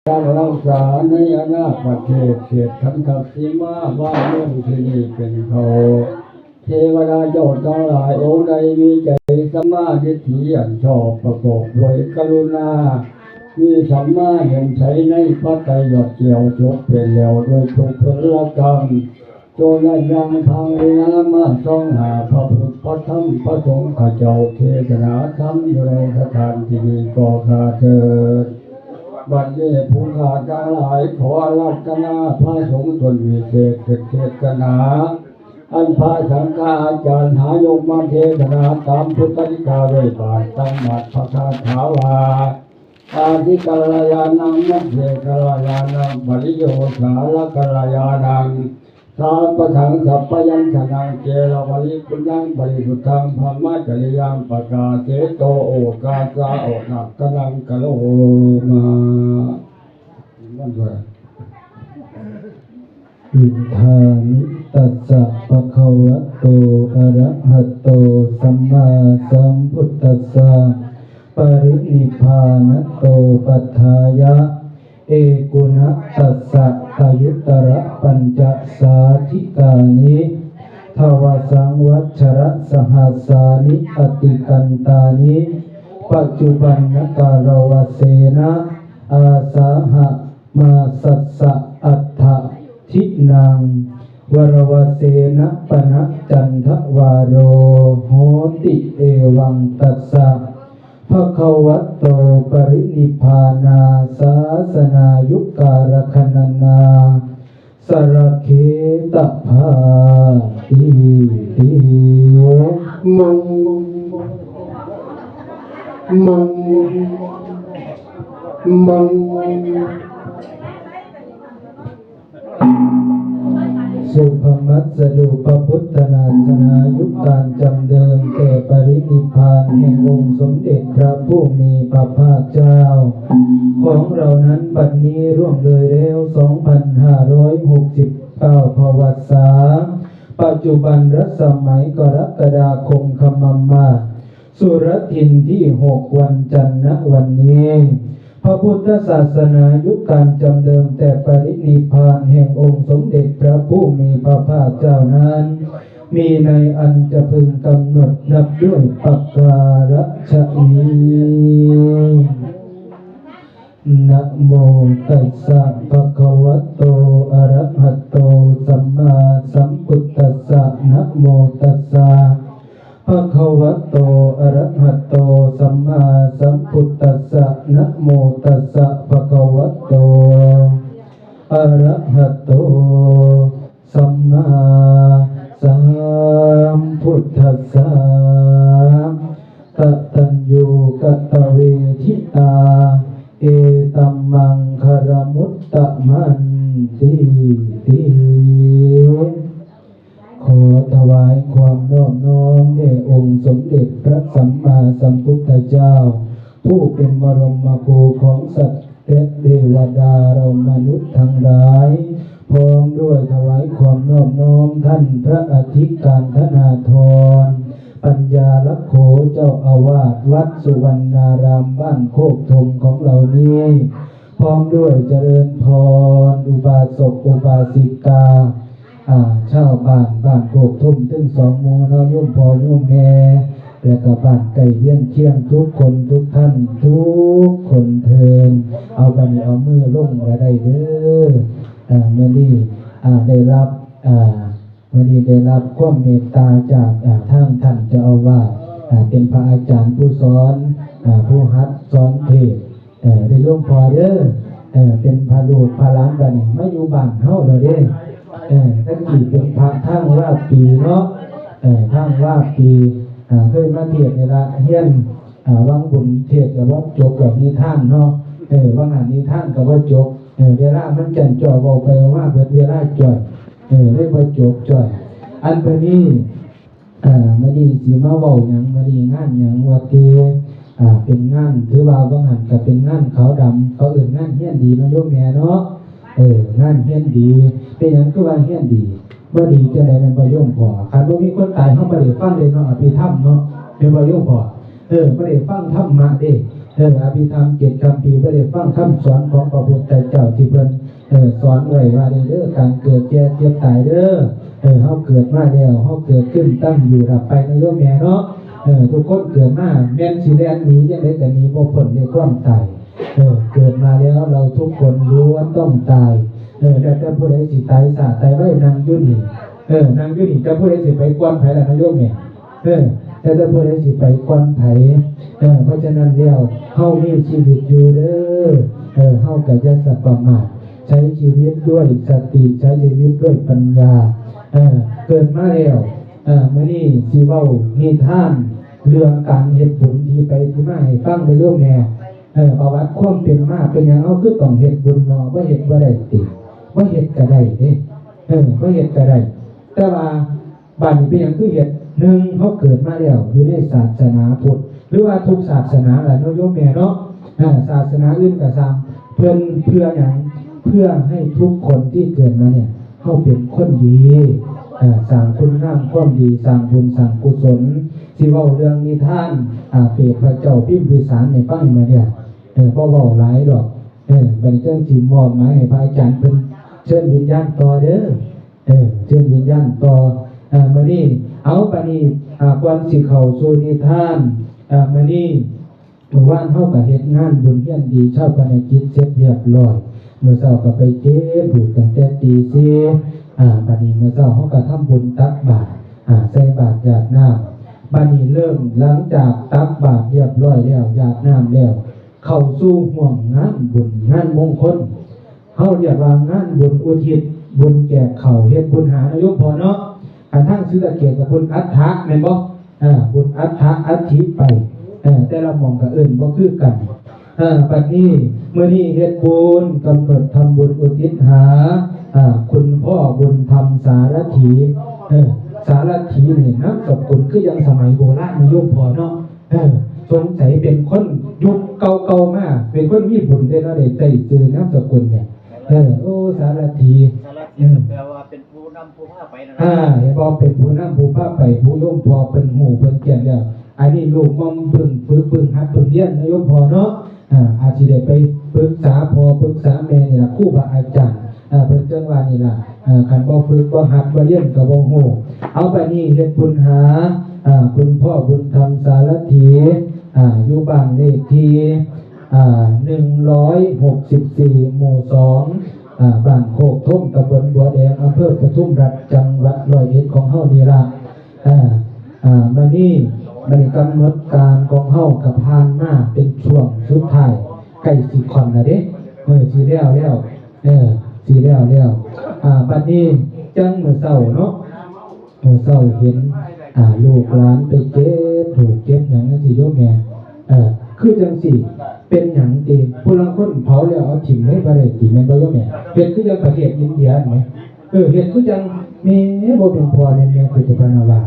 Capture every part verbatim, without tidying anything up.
การรักษาในอาณาประเทศเศรษฐขันธสีมาบ้านเมืองที่นี่เป็นเขา เทวดาเจ้าทั้งหลายองค์ใดมีใจสัมมาทิฏฐิอันชอบประกอบด้วยกรุณา มีสัมมาเห็นใสในพระไตรยอดแก้วจบไปแล้วโดยทุกผลกรรม จงได้ยังทางเรียนมาส่องหาพระพุทธพระธรรมพระสงฆ์ข้าเจ้าเทศนาธรรมอยู่ในสถานที่นี้ก็ข้าเถิด บัดนี้ผู้ข้าทั้งหลายขออาราธนาพระสงฆ์ตนวิเศษเทศนา อันพระสังฆาอาจารย์หายกมาเทศนาตามพุทธนิกายไว้บาทตั้งหมัดพระคาถาว่า อาทิกัลยาณังมัจเจกัลยาณังปริโยสาลกัลยาณัง สาปทังสัพพยัญชนะเกรวลิปุญญังปริสุทธังพรหมจริยังปกาเสโตโอกาสาโอนัตตนังกะโลมา มันว่า อิทานิตัสสะภะคะวะโต อะระหะโต สัมมาสัมพุทธัสสะ ปรินิพพานะโต ปัฏฐายะ เอกุณะตัสสะ ตะยุตระปัญจสาธิกานิ ทวสังวัชระสหัสสานิ อติกันตานิ ปัจจุบันนกาลวเสนะ อาสาหะ มาสัสสะ อัฏฐะ ทินัง วรวเสนะ ปนะจันทวาโร โหติ เอวังตัสสะ ภะคะวะโต ปรินิพพานาสาสนายุการคณนา สรเคตภาติติ มัง มัง มัง สุภมัสสะดุ พระพุทธนาสนายุคการจำเดิมแต่ปรินิพพานแห่งองค์สมเด็จพระผู้มีพระภาคเจ้า ของเรานั้นบัดนี้ล่วงเลยแล้ว สองพันห้าร้อยหกสิบเก้า พวัสสา ปัจจุบันรัศมัยกรกฎาคมขมมมา สุรทินที่หก วันจันทร์ ณ วันนี้ พระพุทธศาสนายุคการจำเดิมแต่ปรินิพพานแห่งองค์สมเด็จพระผู้มีพระภาคเจ้านั้น มีในอันจะพึงกำหนดนับด้วยประการฉะนี้ นะโมตัสสะภะคะวะโต อะระหะโต สัมมาสัมพุทธัสสะ นะโมตัสสะ ภะคะวะโต อะระหะโต สัมมาสัมพุทธัสสะ นะโมตัสสะ ภะคะวะโต อะระหะโต สัมมาสัมพุทธัสสะ กตัญญูกตเวทิตา เอตัมมังคารมุตตะมันติติ ขอถวายความนอบน้อมแด่องค์สมเด็จพระสัมมาสัมพุทธเจ้า ผู้เป็นบรมครูของสัตว์และเทวดาเรามนุษย์ทั้งหลาย พร้อมด้วยถวายความนอบน้อมท่านพระอธิการธนาธร ปัญญาลักโขเจ้าอาวาสวัดสุวรรณารามบ้านโคกธมของเรานี้ พร้อมด้วยเจริญพรอุบาสกอุบาสิกา อ่า ชาวบ้านบ้านโคกธมทั้งสองหมู่เนาะ โยมพ่อโยมแม่ แล้วก็บ้านใกล้เรือนเคียงทุกคนทุกท่านทุกคนเทิน เอาบัดนี้เอามือลงก็ได้เด้อ อ่า มื้อนี้ อ่า ได้รับ อ่า มื้อนี้ได้รับความเมตตาจาก อ่า ทางท่านเจ้าอาวาส อ่า เป็นพระอาจารย์ผู้สอน อ่า ผู้หัดสอนเทศน์ เออ ได้หลวงพ่อเด้อ เออ เป็นพระลูกพระหลานบัดนี้มาอยู่บ้านเฮาแล้วเด้ เออ แต่กี้เป็นพระทางวาปีเนาะ เออ ทางวาปี อ่า เคยมาเทศน์นี่ละ เฮียน อ่า วังบุญเทศน์ก็บ่จบ แบบนิทานเนาะ เออ วังหั้นนิทานก็บ่จบ เออ เวลามันจั่นจ้อ เว้าไปเว้ามาเบิดเวลาจ้อย เออ เลยบ่จบจ้อย อันบัดนี้ เอ่อ มื้อนี้สิมาเว้าหยัง มื้อนี้งานหยังว่าติ อ่า เป็นงาน ถือว่าบ่หั้นก็เป็นงานขาวดำ เขาเอิ้นงานเฮียนดีเนาะโยมแม่เนาะ เออ งานเฮียนดี เป็นหยังคือว่าเฮียนดี บ่ดีจั่งใดแม่นบ่โยมพ่อ คันบ่มีคนตายเฮาบ่ได้ฟังเด้เนาะ อภิธรรมเนาะ แม่นบ่โยมพ่อ เออ บ่ได้ฟังธรรมะเด้ เออ อภิธรรมเจ็ดคัมภีร์ บ่ได้ฟังคำสอนของพระพุทธเจ้าที่เพิ่น เออ สอนไว้ว่าเด้อ การเกิดแก่เจ็บตายเด้อ เออ เฮาเกิดมาแล้ว เฮาเกิดขึ้นตั้งอยู่ดับไปนะโยมแม่เนาะ เออ ทุกคนเกิดมา แม่นสิแล่นหนีจั่งใด๋ก็หนีบ่พ้นในความตาย เออ เกิดมาแล้วเราทุกคนล้วนต้องตาย เออ แล้วแต่ผู้ใด๋สิตายช้าตายไว นั่งอยู่นี่ เออ นั่งอยู่นี่ แต่ผู้ใด๋สิไปก่อนไผล่ะนะโยมแม่ เออ แต่แต่ผู้ใด๋สิไปก่อนไผ เออ เพราะฉะนั้นแล้ว เฮามีชีวิตอยู่เด้อ เออ เฮาก็อย่าสะประมาท ใช้ชีวิตด้วยสติ ใช้ชีวิตด้วยปัญญา เออ เกิดมาแล้ว เออ มื้อนี้สิเว้านิทานเรื่องการเฮ็ดบุญที่ไปที่มาให้ฟังเด้อโยมแม่ เออ ประวัติความเป็นมาเป็นหยังเฮาคือต้องเฮ็ดบุญเนาะ บ่เฮ็ดบ่ได้ติ บ่เฮ็ดก็ได้เด้ เออ บ่เฮ็ดก็ได้ แต่ว่า บัดนี้เป็นหยังคือเฮ็ด หนึ่ง เฮาเกิดมาแล้วอยู่ในศาสนาพุทธ หรือว่าทุกศาสนาล่ะเนาะโยมแม่เนาะ อ่า ศาสนาอื่นก็ซ่าง เพิ่นเพื่อหยัง เพื่อให้ทุกคนที่เกิดมาเนี่ย เฮาเป็นคนดี อ่า สร้างคุณงามความดี สร้างบุญ สร้างกุศล สิเว้าเรื่องนิทาน อ่า เปรตพระเจ้าพิมพิสารให้ฟังมื้อเนี่ย เออ บ่เว้าหลายดอก เออ บัดนี้จั่งสิมอบหมายให้พระอาจารย์เพิ่นเชิญวิญญาณต่อเด้อ เออ เชิญวิญญาณต่อ อ่า มื้อนี้ เอา บัดนี้ อ่า ก่อนสิเข้าสู่นิทาน อ่า มื้อนี้ มื้อวานเฮาก็เฮ็ดงานบุญเฮียนดีชาปนกิจเสร็จเรียบร้อย มื้อเช้าก็ไปเก็บธูปตั้งแต่ตีสี่ อ่า บัดนี้มื้อเช้าเฮาก็ทำบุญตักบาตร อ่า ใส่บาตรหยาดน้ำ บัดนี้เริ่มหลังจากตักบาตรเรียบร้อยแล้ว หยาดน้ำแล้ว เข้าสู่ห่วงงานบุญงานมงคล เฮาเรียกว่างานบุญอุทิศ บุญแจกข้าว เฮ็ดบุญหานะโยมพ่อเนาะ คันทางศรีสะเกษก็บุญอัฏฐะแม่นบ่ เออ บุญอัฏฐะ อัฐิไป เออ แต่ละหม่องก็เอิ้นบ่คือกัน เออ บัดนี้มื้อนี้เฮ็ดบุญ กำหนดทำบุญอุทิศหา อ่า คุณพ่อบุญธรรมสารถี เออ สารถีนี่นามสกุลคือยังสมัยโบราณนะโยมพ่อเนาะ เออ สงสัยเป็นคนยุคเก่าๆมา เป็นคนมีบุญเด้เนาะ ได้ใช้ชื่อนามสกุลเนี่ย เออ โอ้ สารถี สารถี เออ แปลว่าเป็นผู้นำผู้พาไปนะ อ่า เห็นบ่ เป็นผู้นำผู้พาไป ผู้โยมพ่อเพิ่นฮู้เพิ่นเก่งแล้ว อันนี้ลูกม่อมเพิ่งฝึกเพิ่งหัดเพิ่งเรียนนะโยมพ่อเนาะ อ่า อาจสิได้ไปปรึกษาพ่อปรึกษาแม่นี่ล่ะ ครูบาอาจารย์ อ่า เพิ่นจั่งว่านี่ล่ะ อ่า คันบ่ฝึกบ่หัดบ่เรียนก็บ่ฮู้ เอาบัดนี้เฮ็ดบุญหา อ่า คุณพ่อบุญธรรมสารถี อ่า อยู่บ้านเลขที่ อ่า หนึ่งร้อยหกสิบสี่ หมู่สอง อ่า บ้านโคกธม ตำบลบัวแดง อำเภอปทุมรัฐ จังหวัดร้อยเอ็ดของเฮานี่ล่ะ อ่า อ่า บัดนี้ บัดนี้กำหนดการของเฮาก็ผ่านมาเป็นช่วงสุดท้าย ใกล้สิค่ำแล้วเด้ เออ สิแล้วแล้ว เออ สิแล้วแล้ว อ่า บัดนี้จั่งมื้อเช้าเนาะ มื้อเช้าเห็น อ่า ลูกหลานไปเก็บธูปเก็บหยังจั่งซี้โยมแม่ เออ คือจั่งซี้ เป็นหยังติ ผู้ลางคนเผาแล้วเอาถิ่มเลยบ่ได้ติ แม่นบ่โยมแม่ เฮ็ดคือจั่งประเทศอินเดียแหม เออ เฮ็ดคือจั่งแม่บ่เป็นพ่อแม่แม่คือจะพานาว่า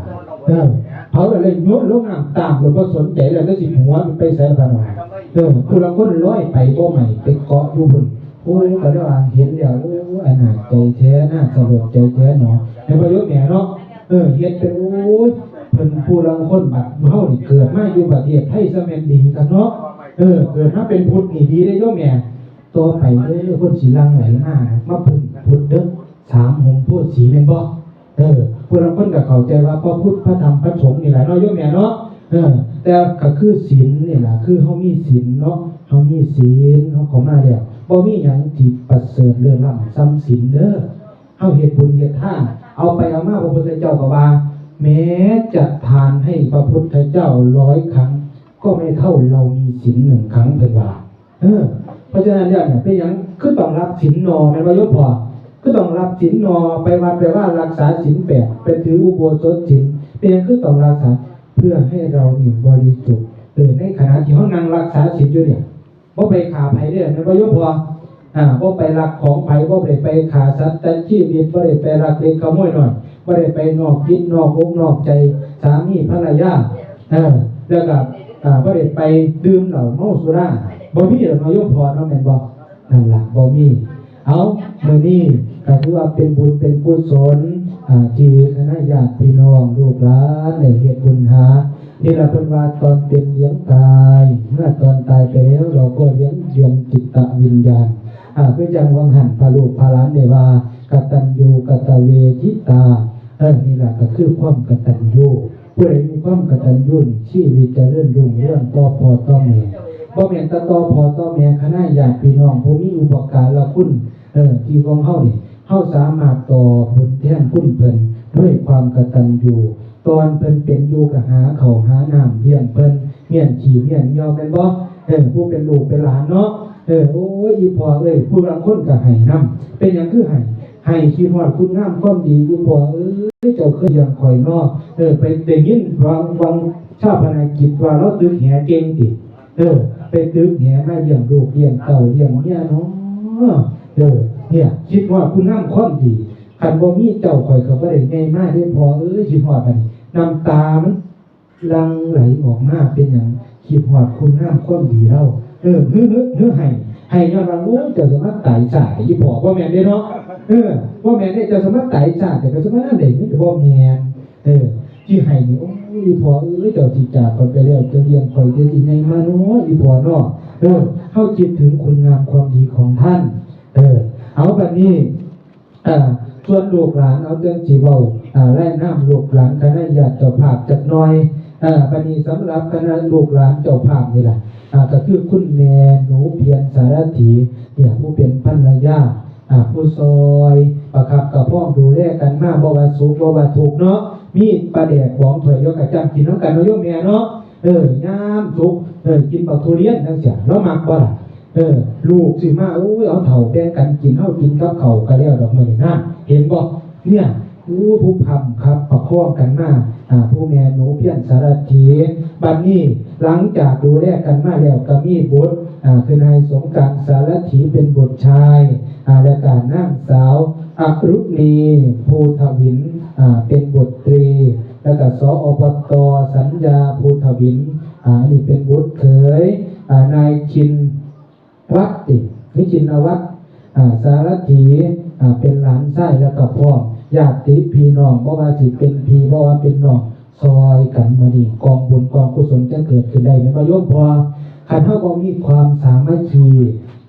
เออ เผาแล้วเลยโยนลงน้ำตามโดยบ่สนใจแล้วก็สิหัวมันไปใส่พานา เออ ผู้ลางคนลอยไปบ่ไหม้ไปเกาะอยู่พุ่น โอ้ย ก็เลยว่าเห็นแล้ว โอ้ย อนาถใจแท้ น่าสลดใจแท้หนอ แม่นบ่โยมแม่เนาะ เออ เฮ็ดเป็น โอ้ย เพิ่นผู้ลางคนบัดเฮานี่เกิดมาอยู่ประเทศไทยซะแม่นดีคักเนาะ เออ เกิดมาเป็นพุทธนี่ดีเด้โยมแม่ ต่อไปเด้อ คนสิหลั่งไหลมา มาพึ่งพุทธเด้อ สามหงส์โพธิ์ศรีแม่นบ่ เออ ผู้ลางคนก็เข้าใจว่าพระพุทธ พระธรรม พระสงฆ์นี่แหละเนาะโยมแม่เนาะ เออ แต่ก็คือศีลนี่ล่ะ คือเฮามีศีลเนาะ เฮามีศีล เฮาเข้ามาแล้ว บ่มีหยังที่ประเสริฐเลิศล้ำส่ำศีลเด้อ เฮาเฮ็ดบุญเฮ็ดทาน เอาไปเอามาพระพุทธเจ้าก็ว่า แม้จะทานให้พระพุทธเจ้าร้อยครั้ง ก็ไม่เท่าเรามีศีลหนึ่งครั้ง เพิ่นว่า เออ เพราะฉะนั้นแล้วเนี่ย เป็นหยังคือต้องรักศีลหนอ แม่นบ่โยมพ่อ คือต้องรักศีลหนอ ไปวัดไปวารักษาศีลแปด ไปถืออุโบสถศีล เป็นหยังคือต้องรักษา เพื่อให้เรานี่บริสุทธิ์ เออ ในขณะที่เฮานั่งรักษาศีลอยู่เนี่ย บ่ไปฆ่าไผเด้อ แม่นบ่โยมพ่อ อ่า บ่ไปลักของไผ บ่ได้ไปฆ่าสัตว์ตัดชีวิต บ่ได้ไปลักเล็กขโมยน้อย บ่ได้ไปนอกจิตนอกอกนอกใจสามีภรรยา เออ แล้วก็ อ่า บ่ได้ไปดื่มเหล้าเมาสุรา บ่มีดอกเนาะโยมพ่อเนาะ แม่นบ่ นั่นล่ะ บ่มี เอา มื้อนี้ก็ถือว่าเป็นบุญเป็นกุศล อ่า ที่คณะญาติพี่น้องลูกหลานได้เฮ็ดบุญหา ที่เราเพิ่นว่าตอนเป็นเลี้ยงตาย เมื่อตอนตายไปแล้วเราก็เลี้ยงดวงจิตวิญญาณ อ่า คือจั่งวังหั้นพระลูกพระหลานได้ว่า กตัญญูกตเวทิตา เออ นี่ล่ะก็คือความกตัญญู ผู้ใดมีความกตัญญูนี่ชีวิตเจริญรุ่งเรืองต่อพ่อต่อแม่ บ่แม่นแต่ต่อพ่อต่อแม่ คณะญาติพี่น้องผู้มีอุปการะคุณ เออ ที่ของเฮานี่ เฮาสามารถตอบบุญแทนคุณเพิ่นด้วยความกตัญญู ตอนเพิ่นเป็นอยู่ก็หาข้าวหาน้ำเลี้ยงเพิ่น เมี้ยนขี้เมี้ยนเหี่ยวแม่นบ่ เออ ผู้เป็นลูกเป็นหลานเนาะ เออ โอ้ย อีพ่อเอ้ย ผู้ลางคนก็ไห้นำ เป็นหยังคือไห้ ไห้คิดฮอดคุณงามความดี อีพ่อเอ้ย เจ้าเคยเลี้ยงข้อยเนาะ เออ ไปได้ยินหว่าง หว่างฌาปนกิจว่าลาวตึกแหเก่งติ เออ ไปตึกแหมาเลี้ยงลูกเลี้ยงเต้าเลี้ยงเมียเนาะ เออ เนี่ย คิดฮอดคุณงามความดี คันบ่มีเจ้าข้อยก็บ่ได้ใหญ่มาเด้พ่อเอ้ย คิดฮอดบัดนี้ น้ำตามันหลั่งไหลออกมา เป็นหยัง คิดฮอดคุณงามความดีลาว เออ หือ หือ หือไห้ ไห้ย้อนว่า โอ้ย เจ้าสมาตายซ่าแท้อีพ่อ บ่แม่นเด้เนาะ เออ บ่แม่นเด้ เจ้าสมาตายซ่าแท้ เจ้าสมานั่นได้ มันก็บ่แม่น เออ ที่ไห้นี่ โอ้ย อีพ่อเอ้ย เจ้าสิจากข้อยไปแล้ว เจ้าเลี้ยงข้อย เจ้าสิใหญ่มาเนาะ อีพ่อเนาะ เออ เฮาคิดถึงคุณงามความดีของท่าน เออ เอาบัดนี้ อ่า ส่วนลูกหลาน เอาจั่งสิเว้า อ่า รายนามลูกหลานคณะญาติเจ้าภาพจักหน่อย อ่า บัดนี้สำหรับคณะลูกหลานเจ้าภาพนี่ล่ะ อ่า ก็คือคุณแม่หนูเพียรสารถี เนี่ย ผู้เป็นภรรยา อ่า ผู้ซอยประคับประคองดูแลกันมา บ่ว่าสุขบ่ว่าทุกข์เนาะ มีปลาแดกบองถ้วยเดียวก็จ้ำกินนำกันเนาะโยมแม่เนาะ เออ ยามสุข เออ กินบักทุเรียนจั่งซี้ ลาวมักบ่ล่ะ เออ ลูกซื้อมา โอ้ย เอาเฒ่าแบ่งกันกิน เฮากินกับข้าวก็แล้วดอกมื้อนี้นะ เห็นบ่ เนี่ย โอ้ ผู้พร่ำครับประคองกันมา อ่า ผู้แม่หนูเพียรสารถี บัดนี้หลังจากดูแลกันมาแล้วก็มีบุตร อ่า คือนายสงกรานต์สารถีเป็นบุตรชาย อ่า และก็นางสาวอรุณีภูทวิน อ่า เป็นบุตรี แล้วก็ สอปต สัญญาภูทวิน อ่า อันนี้เป็นบุตรเขย อ่า นายชิน วัตรติ วิชินวัตร อ่า สารถี อ่า เป็นหลานชาย แล้วก็พร้อมญาติพี่น้อง บ่ว่าสิเป็นพี่ บ่ว่าเป็นน้อง ซอยกันมื้อนี้ กองบุญกองกุศลจะเกิดขึ้นได้แม่นบ่โยมพ่อ คันเฮาบ่มีความสามัคคี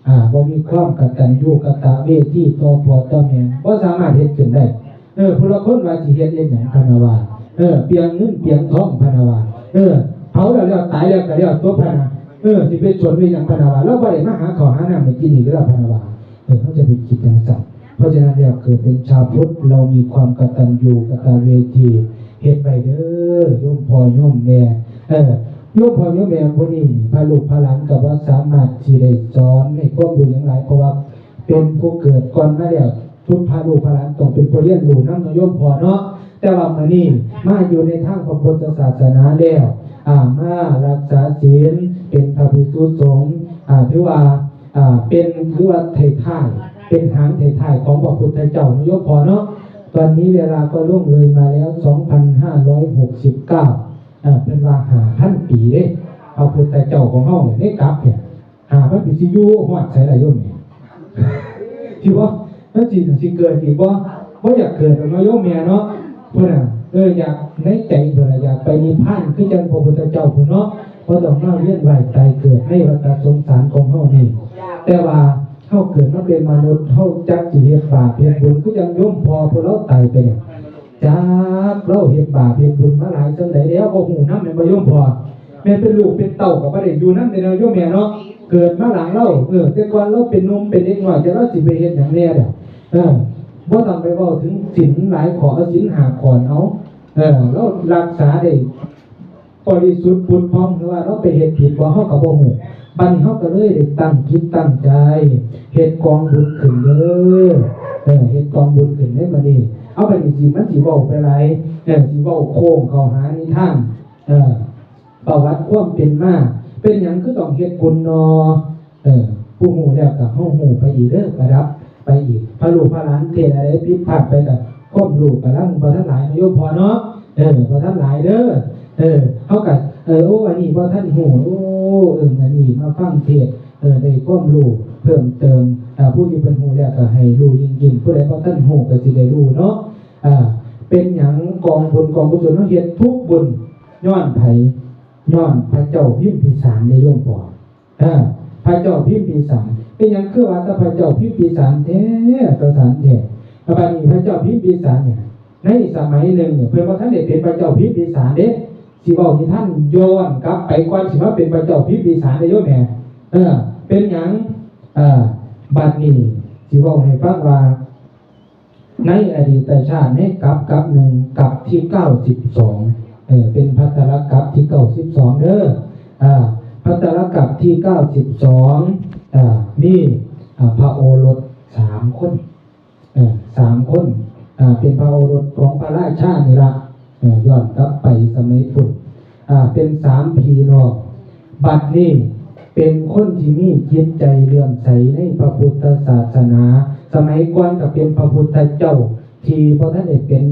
อ่า บ่มีความกตัญญูกตเวทีต่อพ่อต่อแม่ บ่สามารถเฮ็ดขึ้นได้ เออ ผู้ลางคนว่าสิเฮ็ดเฮ็ดหยังพะนะว่า เออ เปลืองเงินเปลืองทองพะนะว่า เออ เผาแล้วแล้วตายแล้วก็แล้วจบพะนะ เออ สิไปสนไปหยังพะนะว่า ลาวบ่ได้มาหาข้าวหาน้ำให้กินอีกแล้วพะนะว่า เออ เฮาจะไปคิดจั่งซั้น เพราะฉะนั้นแล้วเกิดเป็นชาวพุทธ เรามีความกตัญญูกตเวที เฮ็ดไว้เด้อ โยมพ่อโยมแม่ เออ โยมพ่อโยมแม่ผู้นี้ พาลูกพาหลานก็บ่สามารถสิได้สอนให้ความรู้หยังหลาย เพราะว่าเป็นผู้เกิดก่อนมาแล้ว ทุกพาลูกพาหลานต้องเป็นผู้เรียนรู้นำเนาะโยมพ่อเนาะ แต่ว่ามื้อนี้มาอยู่ในทางพระพุทธศาสนาแล้ว อ่า มารักษาศีล เป็นพระภิกษุสงฆ์ อ่า ถือว่า อ่า เป็น หรือว่าท้ายๆ เป็นหางท้ายๆ ของพระพุทธเจ้าเนาะโยมพ่อเนาะ ตอนนี้เวลาก็ล่วงเลยมาแล้ว สองพันห้าร้อยหกสิบเก้า อ่า เพิ่นว่าห้าพันปีเด้ พระพุทธเจ้าของเฮาเนี่ย ในกาลเนี่ย ห้าพันปีสิอยู่ฮอดไสล่ะโยมนี่ สิบ่ มันสิ สิเกิดอีกบ่ บ่อยากเกิดดอกเนาะโยมแม่เนาะ เพิ่นน่ะ เออ อยาก ในใจเพิ่นน่ะอยากไปนิพพานคือจั่งพระพุทธเจ้าพุ้นเนาะ บ่ต้องมาเวียนว่ายตายเกิดในวัฏสงสารของเฮานี่ แต่ว่าเฮาเกิดมาเป็นมนุษย์ เฮาจักสิเฮ็ดบาปเฮ็ดบุญคือจั่งโยมพ่อผู้ลาวตายไปเนี่ย จักลาวเฮ็ดบาปเฮ็ดบุญมาหลายส่ำใดแล้ว บ่ฮู้นำแม่นบ่โยมพ่อ แม่นเป็นลูกเป็นเต้าก็บ่ได้อยู่นำเด้เนาะโยมแม่เนาะ เกิดมาหลังลาว เออ แต่ก่อนลาวเป็นหนุ่มเป็นเด็กน้อย แต่ลาวสิไปเฮ็ดหยังแหน่ล่ะ เออ บ่ต้องไปเว้าถึงศีลหลายข้อ เอาศีลห้าข้อเอา เออ ลาวรักษาได้บริสุทธิ์ผุดผ่อง หรือว่าลาวไปเฮ็ดผิดบ่ เฮาก็บ่ฮู้ บัดนี้เฮาก็เลยได้ตั้งจิตตั้งใจ เฮ็ดกองบุญขึ้นเด้อ เออ เฮ็ดกองบุญขึ้นในมื้อนี้ เอาบัดนี้สิ มันสิเว้าไปหลาย เออ สิเว้าโค้งเข้าหานิทาน เออ ประวัติความเป็นมา เป็นหยังคือต้องเฮ็ดบุญนอ เออ ผู้ฮู้แล้วก็เฮาฮู้ไปอีกเด้อ ประดับไปอีก พาลูกพาหลานเทศน์อะไรผิดพลาดไปก็ความรู้กำลังบ่ทันหลายนะโยมพ่อเนาะ เออ บ่ทันหลายเด้อ เออ เฮาก็ เออ โอ้ อันนี้บ่ทันฮู้ โอ้ เออ อันนี้มาฟังเทศน์ เออ ได้ความรู้เพิ่มเติม อ่า ผู้ที่เพิ่นฮู้แล้วก็ให้รู้ยิ่งๆ ผู้ใดบ่ทันฮู้ก็สิได้รู้เนาะ อ่า เป็นหยังกองบุญกองกุศลเฮาเฮ็ดทุกบุญ ย้อนไผ ย้อนพระเจ้าพิมพิสารเด้โยมพ่อ เออ พระเจ้าพิมพิสาร เป็นหยังคือว่าแต่พระเจ้าพิมพิสารแท้ ประสานแท้ แล้วบัดนี้พระเจ้าพิมพิสารเนี่ย ในสมัยหนึ่งเนี่ย เพิ่นบ่ทันได้เป็นพระเจ้าพิมพิสารเด้ สิเว้านิทานย้อนกลับไปก่อนสิมาเป็นพระเจ้าพิมพิสารเด้โยมแม่ เออ เป็นหยัง เออ บัดนี้สิเว้าให้ฟังว่า ในอดีตชาติในกาบกาบหนึ่ง กาบที่เก้าสิบสอง เออ เป็นภัททรกาบที่เก้าสิบสองเด้อ อ่า ภัททรกาบที่เก้าสิบสอง อ่า มี อ่า พระโอรสสามคน เออ สามคน อ่า เป็นพระโอรสของพระราชานี่ละ เออ ย้อนกลับไปสมัยพุทธ อ่า เป็นสามพี่น้อง บัดนี้เป็นคนที่มีจิตใจเลื่อมใสในพระพุทธศาสนา สมัยก่อนก็เป็นพระพุทธเจ้าที่บ่ทันได้เป็น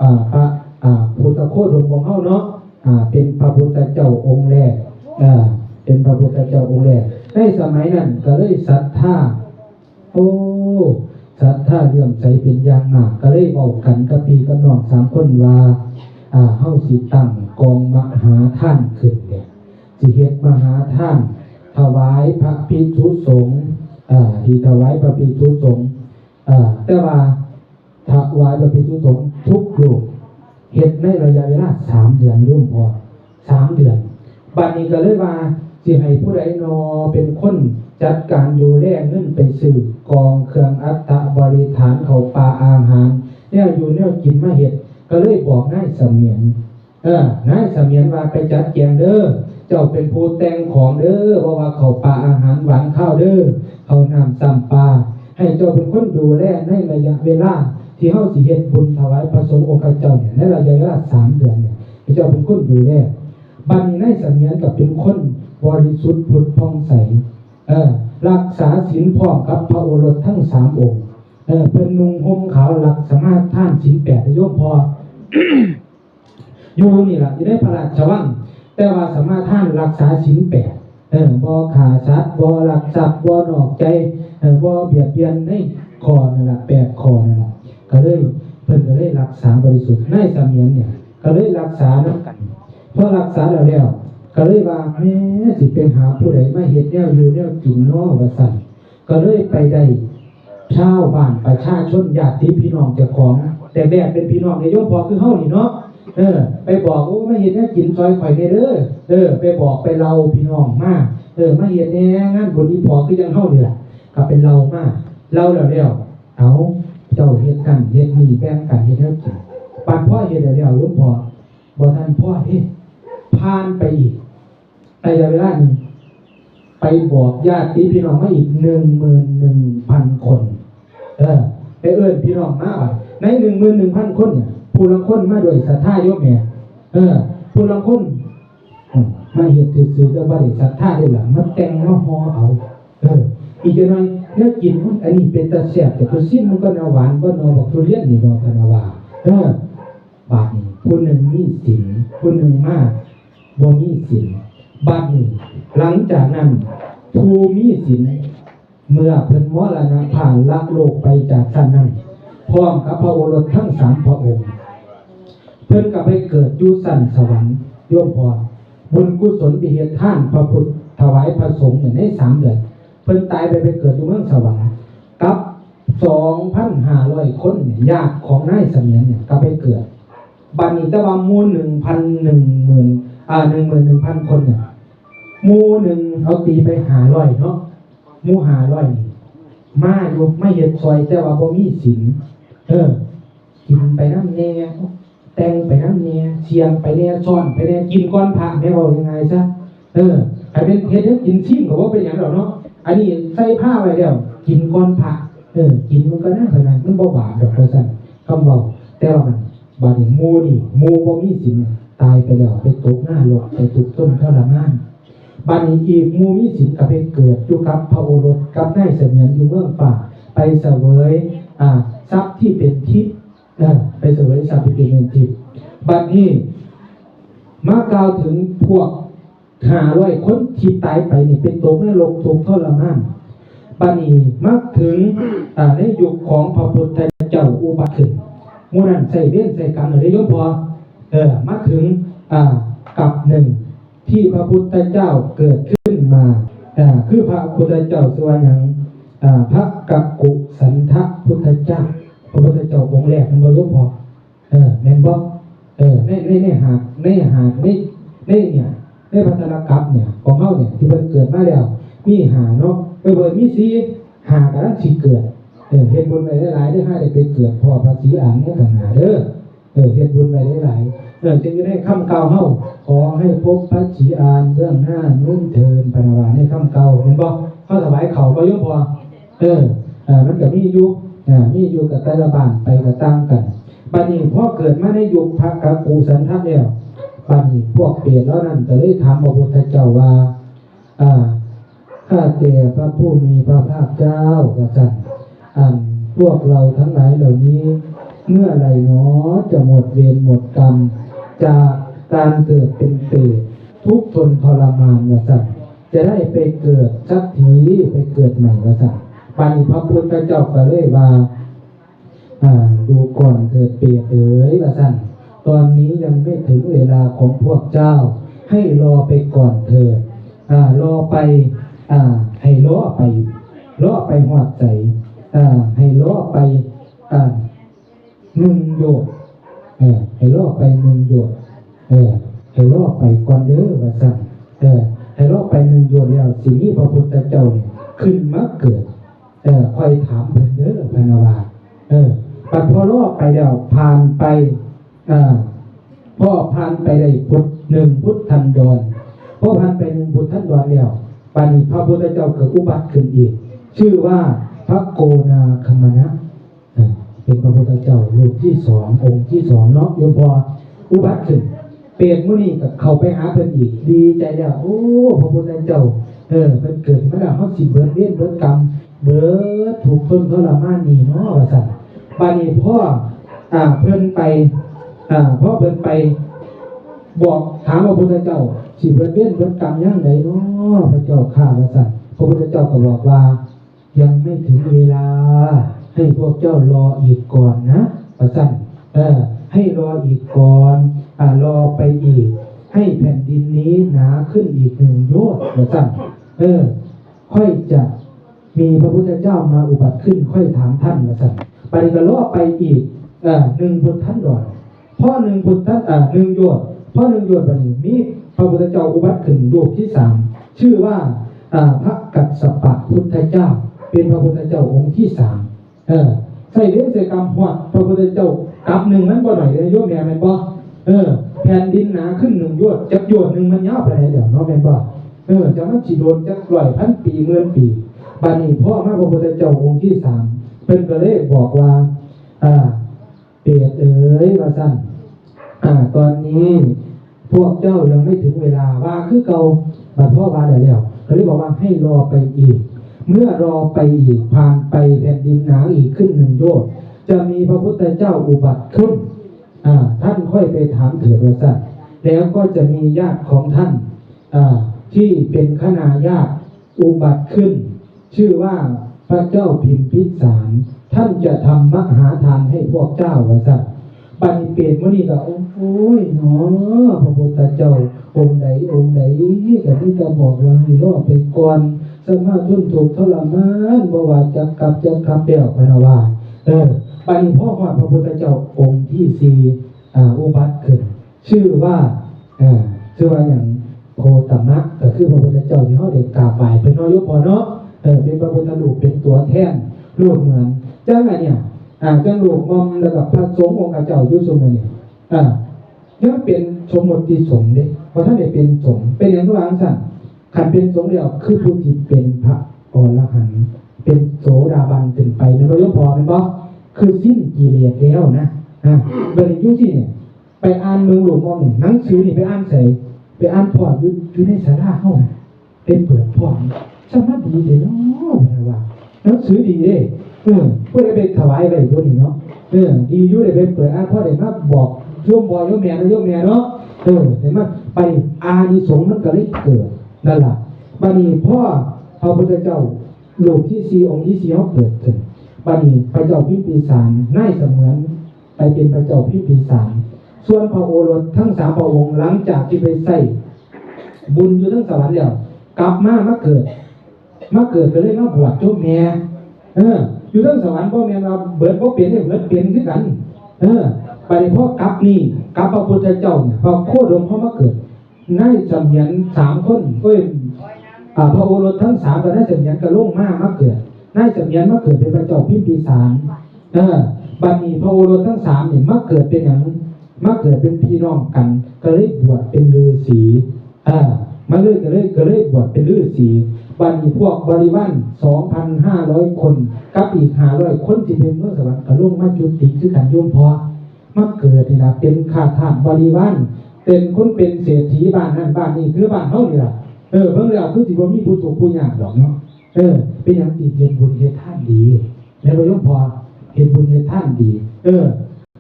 อ่า พระ อ่า พุทธโคดมของเฮาเนาะ อ่า เป็นพระพุทธเจ้าองค์แรก อ่า เป็นพระพุทธเจ้าองค์แรก ในสมัยนั้นก็เลยศรัทธา โอ้ ศรัทธาเลื่อมใสเป็นอย่างมาก ก็เลยเว้ากันกับพี่กับน้องสามคนว่า อ่า เฮาสิตั้งกองมหาทานขึ้นเนี่ย สิเฮ็ดมหาทาน ถวายพระภิกษุสงฆ์ อ่า ที่ถวายพระภิกษุสงฆ์ อ่า แต่ว่าถวายพระภิกษุสงฆ์ทุกรูป เฮ็ดในระยะเวลาสามเดือนโยมพ่อ สามเดือน บัดนี้ก็เลยว่า สิให้ผู้ใดนอเป็นคนจัดการดูแลเงินไปซื้อกองเครื่องอัฐบริขาร ข้าวปลาอาหาร แนวอยู่แนวกินมาเฮ็ด ก็เลยบอกนายเสมียน เออ นายเสมียนว่าไปจัดแจงเด้อ เจ้าเป็นผู้แต่งของเด้อ เพราะว่าข้าวปลาอาหารหวานข้าวเด้อ ข้าวน้ำซ้ำปลา ให้เจ้าเป็นคนดูแลในระยะเวลาที่เฮาสิเฮ็ดบุญถวายพระสงฆ์องค์เจ้าเนี่ย ในระยะเวลาสามเดือนเนี่ย ให้เจ้าเป็นคนดูแล บัดนี้นายเสมียนก็เป็นคนบริสุทธิ์ผุดผ่องใส เออ รักษาศีลพร้อมกับพระโอรสทั้งสามองค์ เออ เพิ่นนุ่งห่มขาว รักสมาทานศีลแปด โยมพ่อ อยู่นี่ล่ะ อยู่ในพระราชวัง แต่ว่าสมาทานรักษาศีลแปด เออ บ่ฆ่าสัตว์ บ่ลักทรัพย์ บ่นอกใจ เออ บ่เบียดเบียนในข้อนั่นล่ะ แปดข้อนั่นล่ะ ก็เลย เพิ่นก็เลยรักษาบริสุทธิ์ นายเสมียนเนี่ย ก็เลยรักษานำกัน พอรักษาแล้วแล้ว ก็เลยว่า แหม สิไปหาผู้ใดมาเฮ็ดแนวอยู่แนวกินน้อ ว่าซั่น ก็เลยไปได้ชาวบ้านประชาชนญาติพี่น้องเจ้าของ แต่แรกเป็นพี่น้องในโยมพ่อคือเฮานี่เนาะ เออ ไปบอก โอ้ มาเฮ็ดแนวกินซอยข่อยแหน่เด้อ เออ ไปบอกไปเล่าพี่น้องมา เออ มาเฮ็ดแหน่ งานบุญอีพ่อคือจั่งเฮานี่ล่ะ ก็ไปเล่ามา เล่าแล้วแล้ว เอา เจ้าเฮ็ดนั่นเฮ็ดนี่ แบ่งกันเฮ็ดแนวกิน บัดพอเฮ็ดแล้วแล้ว โยมพ่อ บ่ทันพอเด้ ผ่านไปอีก ระยะเวลานี้ ไปบอกญาติพี่น้องมาอีก หนึ่งหมื่นหนึ่งพัน คน เออ ไปเอิ้นพี่น้องมาบัด ใน หนึ่งหมื่นหนึ่งพัน คนเนี่ย ผู้ลางคนมาด้วยศรัทธาโยมแม่ เออ ผู้ลางคน อืม มาเฮ็ดซื่อๆ แต่บ่ได้ศรัทธาเด้ล่ะ มาแต่งมาห่อเอา เออ อีกจักหน่อย แนวกิน อุ๊ย อันนี้เป็นตาแซ่บ แต่ตัวซิมมันก็น่าหวาน บ่หน่อบักทุเรียนนี่ดอก พะนะว่า เออ บาดนี้ ผู้หนึ่งมีศีล ผู้หนึ่งมาบ่มีศีล บาดนี้ หลังจากนั้น ผู้มีศีล เมื่อเพิ่นมรณภาพละโลกไปจากสั้นนั้น พร้อมกับพระโอรสทั้งสามพระองค์ เพิ่นก็ไปเกิดอยู่สั้นสวรรค์ โยมพ่อ บุญกุศลที่เฮ็ดทานพระพุทธ ถวายพระสงฆ์เนี่ย ในสามเดือน เพิ่นตายไป ไปเกิดอยู่เมืองสวรรค์ กับ สองพันห้าร้อย คนเนี่ย ญาติของนายเสมียนเนี่ย ก็ไปเกิด บัดนี้แต่ว่าหมู่ หนึ่งพัน หนึ่งหมื่น อ่า หนึ่งหมื่นหนึ่งพัน คนเนี่ย หมู่หนึ่ง เอาตีไป ห้าร้อย เนาะ หมู่ ห้าร้อย นี่ มาอยู่ มาเฮ็ดซอย แต่ว่าบ่มีศีล เออ กินไปนำแหน่ แต่งไปนำแหน่ เสี่ยงไปแหน่ ซ่อนไปแหน่ กินก่อนพระแหม เว้าง่ายๆซะ เออ ให้เป็นเฮ็ดให้กินซิมก็บ่เป็นหยังดอกเนาะ อันนี้ใส่ผ้าไว้แล้ว กินก่อนพระ เออ กินมันก็น่าขนาด มันบ่บาปดอกว่าซั่น คำเว้า แต่ว่ามัน บาดนี้หมู่นี่ หมู่บ่มีศีล ตายไปแล้ว ไปตกนรก ไปทุกข์ทนทรมาน บาดนี้อีกหมู่มีศีลก็ไปเกิดอยู่กับพระโอรส กับนายเสมียนอยู่เมืองฟ้า ไปเสวย อ่า ทรัพย์ที่เป็นทิพย์ เออ ไปเสวยทรัพย์ที่เป็นทิพย์ บัดนี้ มากล่าวถึงพวก ห้าร้อย คนที่ตายไปนี่ ไปตกนรกทุกข์ทรมาน บัดนี้มาถึง อ่า ในยุคของพระพุทธเจ้าอุบัติขึ้น หมู่นั้นใช้เวรใช้กรรมแล้วเด้โยมพ่อ เออ มาถึง อ่า กัปหนึ่งที่พระพุทธเจ้าเกิดขึ้นมา อ่า คือพระพุทธเจ้าชื่อว่าหยัง อ่า พระกักกุสันทะพุทธเจ้า พระพุทธเจ้าองค์แรก แม่นบ่โยมพ่อ เออ แม่นบ่ เออ ใน ใน ในหาก ในหาก ใน ในเนี่ย ในพัทธกัปเนี่ย ของเฮาเนี่ย ที่เพิ่นเกิดมาแล้ว มีห้าเนาะ เออ เพิ่นมีสี่ ห้ากำลังสิเกิด เออ เฮ็ดบุญไว้หลายๆ เด้อ หาได้ไปเกิดพ้อพระศรีอานในข้างหน้าเด้อ เออ เฮ็ดบุญไว้หลายๆ เออ จึงอยู่ในคำกล่าวเฮา ขอให้พบพระศรีอานเบื้องหน้านู้นเทอญ พะนะว่าในคำกล่าว แม่นบ่ เฮาถวายข้าวบ่โยมพ่อ เออ เออ มันก็มีอยู่ เออ มีอยู่กับแต่ละบ้านไปก็ต่างกัน บัดนี้พอเกิดมาในยุคพระกักกุสันทะแล้ว บัดนี้พวกเปรตเหล่านั้นก็เลยถามพระพุทธเจ้าว่า อ่า ข้าแต่พระผู้มีพระภาคเจ้า ว่าซั่น อันพวกเราทั้งหลายเหล่านี้ เมื่อไหร่หนอจะหมดเวรหมดกรรม จากการเกิดเป็นเปรตทุกข์ทนทรมาน ว่าซั่น จะได้ไปเกิดสักที ไปเกิดใหม่ ว่าซั่น บัดนี้พระพุทธเจ้าก็เลยว่า อ่า ดูก่อนเถิดเปรตเอ๋ย ว่าซั่น ตอนนี้ยังไม่ถึงเวลาของพวกเจ้า ให้รอไปก่อนเถิด อ่า รอไป อ่า ให้รอไป รอไปฮอดไส อ่า ให้รอไป อ่า หนึ่งโยชน์ เออ ให้รอไปหนึ่งโยชน์ เออ ให้รอไปก่อนเด้อ ว่าซั่น เออ ให้รอไปหนึ่งโยชน์แล้ว สิมีพระพุทธเจ้าเนี่ยขึ้นมาเกิด เออ ค่อยถามเพิ่นเด้อ พะนะว่า เออ บัดพอรอไปแล้ว ผ่านไป อ่า พอผ่านไปได้พุทธ หนึ่งพุทธันดร พอผ่านไปหนึ่งพุทธันดรแล้ว บัดนี้พระพุทธเจ้าเกิดอุบัติขึ้นอีก ชื่อว่าพระโกนาคมณะ เออ เป็นพระพุทธเจ้ารูปที่สอง องค์ที่สองเนาะ โยมพ่อ อุบัติขึ้น เปรตหมู่นี้ก็เข้าไปหาเพิ่นอีก ดีใจแล้ว โอ้ พระพุทธเจ้า เออ เพิ่นเกิดมาแล้ว เฮาสิเบิดเวรเบิดกรรม เบิดทุกข์ทนทรมานนี่เนาะ ว่าซั่น บัดนี้พอ อ่า เพิ่นไป อ่า พอเพิ่นไป บอกถามพระพุทธเจ้า สิเบิดเวรเบิดกรรมยามใดเนาะ พระเจ้าข้า ว่าซั่น พระพุทธเจ้าก็บอกว่า ยังไม่ถึงเวลา ให้พวกเจ้ารออีกก่อนนะ ว่าซั่น เออ ให้รออีกก่อน อ่า รอไปอีก ให้แผ่นดินนี้หนาขึ้นอีกหนึ่งโยชน์ ว่าซั่น เออ ค่อยจะมีพระพุทธเจ้ามาอุบัติขึ้น ค่อยถามท่าน ว่าซั่น บัดนี้ก็รอไปอีก เอ่อ หนึ่งพุทธันดร พอหนึ่งพุทธัน อ่า หนึ่งโยชน์ พอหนึ่งโยชน์บัดนี้มีพระพุทธเจ้าอุบัติขึ้นรูปที่สาม ชื่อว่า อ่า พระกัสสปะพุทธเจ้า เป็นพระพุทธเจ้าองค์ที่สาม เออ ใช้เวรใช้กรรมฮอดพระพุทธเจ้ากัปหนึ่งมันบ่หน่อยเด้อโยมแม่ แม่นบ่ เออ แผ่นดินหนาขึ้นหนึ่งโยชน์ จักโยชน์หนึ่งมันยาวปานใดแล้วเนาะ แม่นบ่ เออ จักมันสิโดนจักร้อยพันปี หมื่นปี บัดนี้พอมาพระพุทธเจ้าองค์ที่สาม เพิ่นก็เลยบอกว่า อ่า เปรตเอ๋ย ว่าซั่น อ่า ตอนนี้พวกเจ้ายังไม่ถึงเวลา ว่าคือเก่า บัดพอว่าแล้วแล้ว ก็เลยบอกว่าให้รอไปอีก เมื่อรอไปอีก ผ่านไปแผ่นดินหนาอีกขึ้นหนึ่งโยชน์ จะมีพระพุทธเจ้าอุบัติขึ้น อ่า ท่านค่อยไปถามเถิด ว่าซั่น แล้วก็จะมีญาติของท่าน อ่า ที่เป็นคณาญาติอุบัติขึ้น ชื่อว่าพระเจ้าพิมพิสาร ท่านจะทำมหาทานให้พวกเจ้า ว่าซั่น บัดนี้เปรตหมู่นี้ก็ โอ้ยเนาะ พระพุทธเจ้าองค์ใดองค์ใด ก็มีแต่บอกว่าให้รอไปก่อน สมาทนทุกข์ทรมาน บ่ว่าจักกัปจักขัปแล้ว พะนะว่า เออ บัดนี้พอฮอดพระพุทธเจ้าองค์ที่สี่ อ่า อุบัติขึ้น ชื่อว่า เอ่อ ชื่อว่าหยัง โคตมะ ก็คือพระพุทธเจ้าที่เฮาได้กราบไหว้เพิ่นเนาะ โยมพ่อเนาะ เออ เป็นพระพุทธรูป เป็นตัวแทน รูปเหมือน จั่งอันเนี้ย อ่า จั่งรูปหม่อม แล้วก็พระสงฆ์องค์ข้าเจ้าอยู่ซุมื้อนี้ อ่า ยังเป็นสมมติสงฆ์เด้ บ่ทันได้เป็นสงฆ์ เป็นหยังคือว่าจั่งซั้น คันเป็นสงฆ์แล้ว คือผู้ที่เป็นพระอรหันต์ เป็นโสดาบันขึ้นไป แม่นบ่โยมพ่อ แม่นบ่ คือสิ้นกิเลสแล้วนะ อ่า บัดนี้อยู่ที่เนี่ย ไปอ่านเบิ่งรูปหม่อมนี่ หนังสือนี่ไปอ่านไส ไปอ่านพ้ออยู่ อยู่ในศาลาเฮา ไปเปิดพ้อ สมาธิดีเด้เนาะ เพิ่นว่า หนังสือดีเด้ เออ ผู้ใดไปถวายไว้ตัวนี้เนาะ เออ ดีอยู่ได้ไปเปิดอ่าน พอได้มาบอกโยมพ่อโยมแม่เนาะ โยมแม่เนาะ เออ ได้มา ไป อานิสงส์มันก็เลยเกิด นั่นล่ะ บัดนี้พอพระพุทธเจ้า รูปที่สี่ องค์ที่สี่เฮาเกิดขึ้น บัดนี้พระเจ้าพิมพิสาร นายเสมือน ไปเป็นพระเจ้าพิมพิสาร ส่วนพระโอรสทั้งสามพระองค์หลังจากที่ไปใช้บุญอยู่ทั้งสวรรค์แล้ว กลับมามาเกิด มาเกิดก็เลยมาบวชโยมแม่ เออ อยู่ทั้งสวรรค์บ่แม่นว่าเบิดบ่เป็นเด้ เบิดเป็นคือกัน เออ บัดนี้พอกลับนี่ กลับพระพุทธเจ้าเนี่ย พระโคดมเขามาเกิด นายเสมียนสามคน เอ้ย อ่า พระโอรสทั้งสามกับนายเสมียนก็ลงมา มาเกิด นายเสมียนมาเกิดเป็นพระเจ้าพิมพิสาร เออ บัดนี้พระโอรสทั้งสามนี่มาเกิดเป็นหยัง มาเกิดเป็นพี่น้องกัน ก็เลยบวชเป็นฤาษี เออ มาเลย ก็เลย ก็เลยบวชเป็นฤาษี บัดนี้พวกบริวาร สองพันห้าร้อย คน กับอีก ห้าร้อย คนที่เป็นเมืองสวรรค์ก็ลงมาจุติคือกันโยมพ่อ มาเกิดนี่ล่ะ เป็นข้าทาสบริวาร เป็นคนเป็นเศรษฐีบ้านนั่นบ้านนี่ คือบ้านเฮานี่ล่ะ เออ เบิ่งแล้วคือสิบ่มีผู้ทุกข์ผู้ยากดอกเนาะ เออ เป็นหยังติ เฮ็ดบุญเฮ็ดทานดี แม่นบ่โยมพ่อ เฮ็ดบุญเฮ็ดทานดี เออ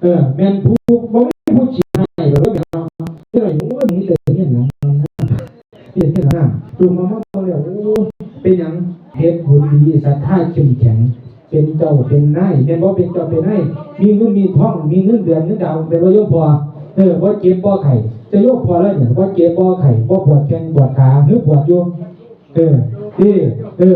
เออ แม่นผู้บ่มีผู้ขี้ให้ดอกเนาะ เดี๋ยวนี้ โอ้ย มีแต่เฮ็ดหยัง เฮ็ดหยัง ลูกมา มาเบิ่งแล้ว โอ้ย เป็นหยัง เฮ็ดบุญดี ศรัทธาเข้มแข็ง เป็นเจ้าเป็นนาย แม่นบ่ เป็นเจ้าเป็นนาย มีเงินมีทอง มีเงินเดือนเงินดาว แม่นบ่โยมพ่อ เออ บ่เจ็บบ่ไข้ จะโยมพ่อแล้วเนี่ย บ่เจ็บบ่ไข้ บ่ปวดแข้งปวดขา หรือปวดอยู่ เออ เออ เออ